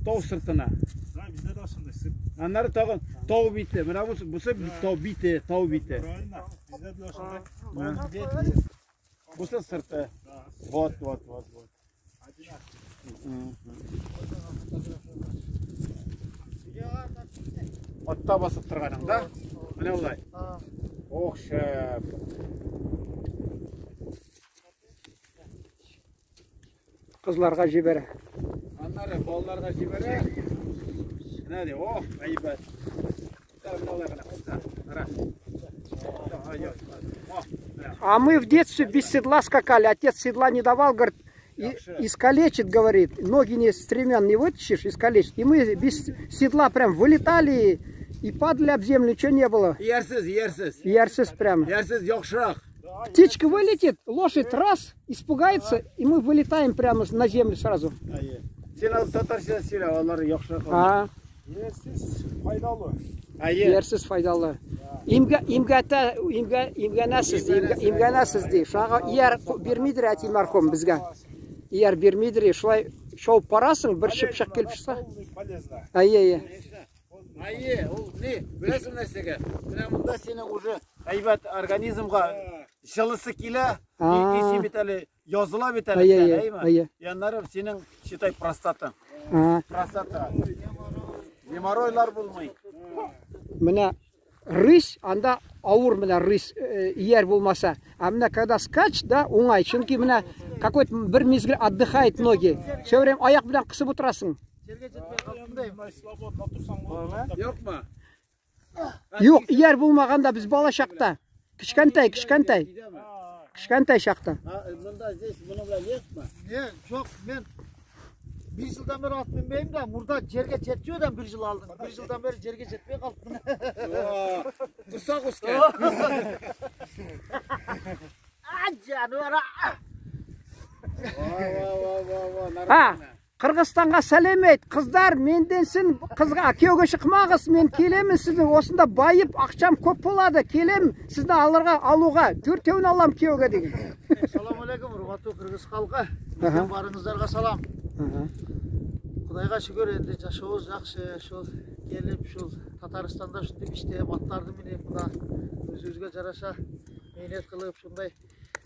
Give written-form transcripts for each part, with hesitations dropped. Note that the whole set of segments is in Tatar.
Тау сыртына. Да, бездә дә шундай сырт. Аннары тагын тау бите. Менә бусы тау бите, тау бите. Правильно. Бездә дә шундай. Бусы сырты. Вот, вот, вот, вот. Атта басып торганың, да? Менә улай. Ох, шәп. Кызларга җибәрә. Аннары балаларга җибәрә. Менә ди, ох, әйбәт. Менә улай гына. Кара. А мы в детстве без седла скакали. Отец седла не давал, говорит, искалечит, говорит, ноги не стремян не вытащишь, искалечит. И мы без седла прям вылетали и падали об землю, ничего не было. Иярсез, иярсез. Иярсез прям. Иярсез яхшырак. Птичка вылетит, лошадь раз, испугается, и мы вылетаем прямо на землю сразу. Син алып татарча сөйлә, алар яхшырак. Иярсез файдалы. Иярсез файдалы. Имгәнәсез, имгәнәсез ди. Шуңа ияр бирмидер әти мәрхүм безгә. Ияр бирмидер, шулай шауып барасың, бер чыпчык килеп чыкса. Әйе, әйе. Әйе, ул ни, беләсең нәрсәгә? Менә монда синең уже әйбәт организмга җылысы килә, и син бит әле языла бит әле, әйеме? Яннары синең, считай, простата. Простата. Геморройлар булмый. Менә рысь, анда авыр менә рысь, ияр булмаса. А менә когда скач, да, уңай. Чөнки менә какой-то бер мизгел отдыхает ноги. Все время аяк белән кысып утырасың. Юкмы? Юк, ияр булмаганда без бала чакта. Кечкентай, кечкентай. Кечкентай чакта. Монда здесь моның белән юкмы? Не, жок, мен бир жылдан бери ат минбейм да, мурда жерге жетчү эдим бир жыл алдын. Бир жылдан бери жерге жетпей калыптын. Курсак үскән. А, жаныбар. А, Қырғызстанға сәлем айт. Қыздар, менденсін, қызға күйеуге шықмағыз, мен келемін сіздің осында байып, ақшам көп болады, келемін сізді алырға, алуға, төртеуін алам күйеуге деген. Салам алейкум, урматтуу кыргыз халкы. Биздин барыңыздарга салам. Кудайга шүгүр, энди жашообуз жакшы, ушул келип, ушул Татарстанда ушинтип иштеп, аттарды минип, мына өзүбүзгө жараша мээнет кылып, ушундай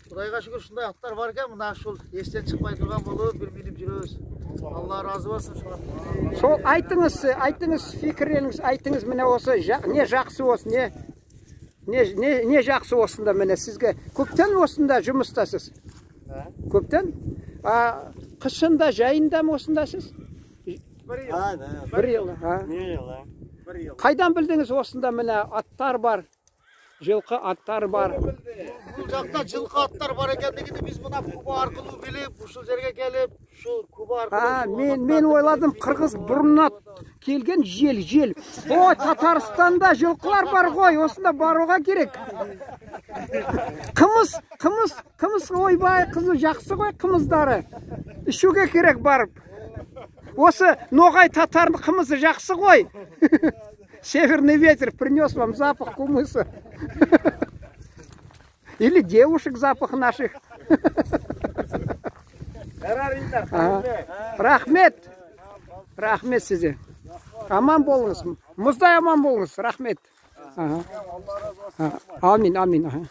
Кудайга шүгүр ушундай аттар бар экен, мына ушул эстен чыкпай турган болуп, бир минип жүрөбүз. Алла разы болсун. Сол айтыңыз, айтыңыз, фикірлеріңіз, айтыңыз, міне осы не жақсы осы, не жақсы осында міне сізге. Көптен осында жұмыстасыз? Көптен? Қышында, жайында ма осындасыз? Бір жыл. Бір жыл. Бір жыл. Қайдан білдіңіз осында міне аттар бар, жылқы аттар бар? Бул жакта жылкы аттар бар экендигин биз мына Куба аркылуу билип, ушул жерге келип, ушул Куба аркылуу. Мен ойладым, кыргыз бурунна келген жел, жел. О, Татарстанда жылқылар бар ғой, осында баруға керек. Қымыз, қымыз, қымыз, ойбай, қызы жақсы ғой қымыздары. Ішуге керек барып. Осы ноғай татардың қымызы жақсы ғой. Северный ветер принес вам запах кумыса. Или девушек запах наших. Рахмет. Рахмет сізге. Аман болыңыз. Мұздай аман болыңыз. Рахмет. Амин, амин.